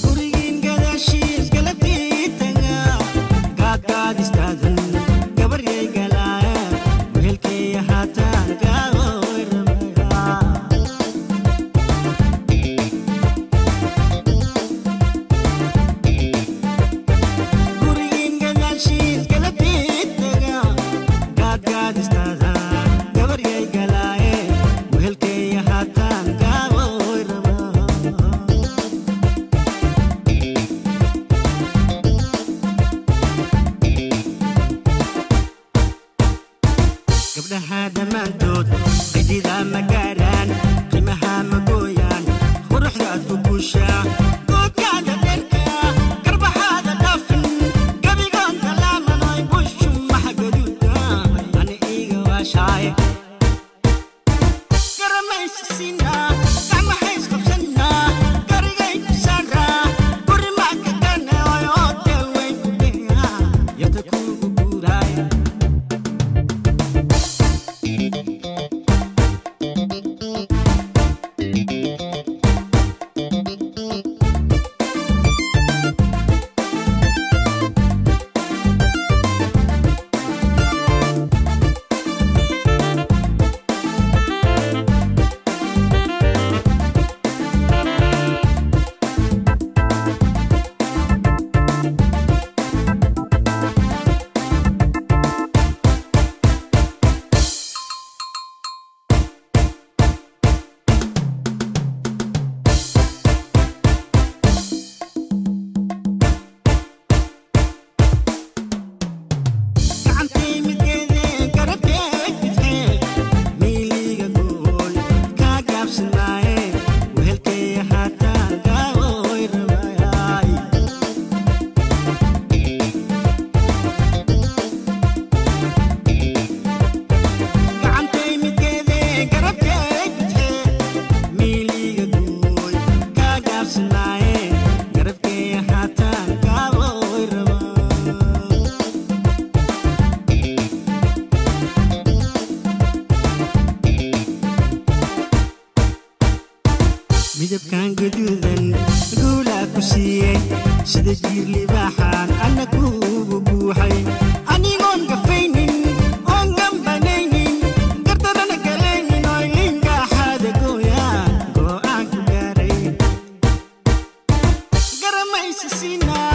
Gurigiin gadaashiis galabtii tagaa, gaadgaad istaadan gabaryay galaaya, wehelkay ahaataan gaawoy rabaya. Gurigiin gadaashiis galabtii tagaa, gaadgaad istaadan gabaryay galaaye, wehelkay ahaataan gaawoy rabaya. Gabdhaha dhammaantood cidida ma gaaraan, qiimaha ma gooyaan, quruxdaad ku guushaa, goodkaada dherka garbaxaada dhaafin, gabigoon talaamanoy bushu maxa gaduuda ani iiga waashaaye. Garamaysa siinaa, gacmahays qabsanaa, garigay ku saaraa, guri macka kane oy hotel weyn ku geeyaa, yata kuugu guuraaya. Gacantay midgeede garabkee fidxee, miiliga gooy kaa gaabsanaaye, wehelkay ahaataan gaawooy rabayaay. Gacantay midgeede garabkee fidxee, miiliga gooy kaa gaabsanaaye, garabkee ahaataan gaawooy rabaa. Midabkan gaduudan guulaa ku siiyey, sida jiir libaaxaan alla kuugu guuxay, anigoon gafaynin oon gambanaynin, gardarana galaynin oo ilingaaxaada gooyaan go'aan ku gaaray. Garamaysa siinaa.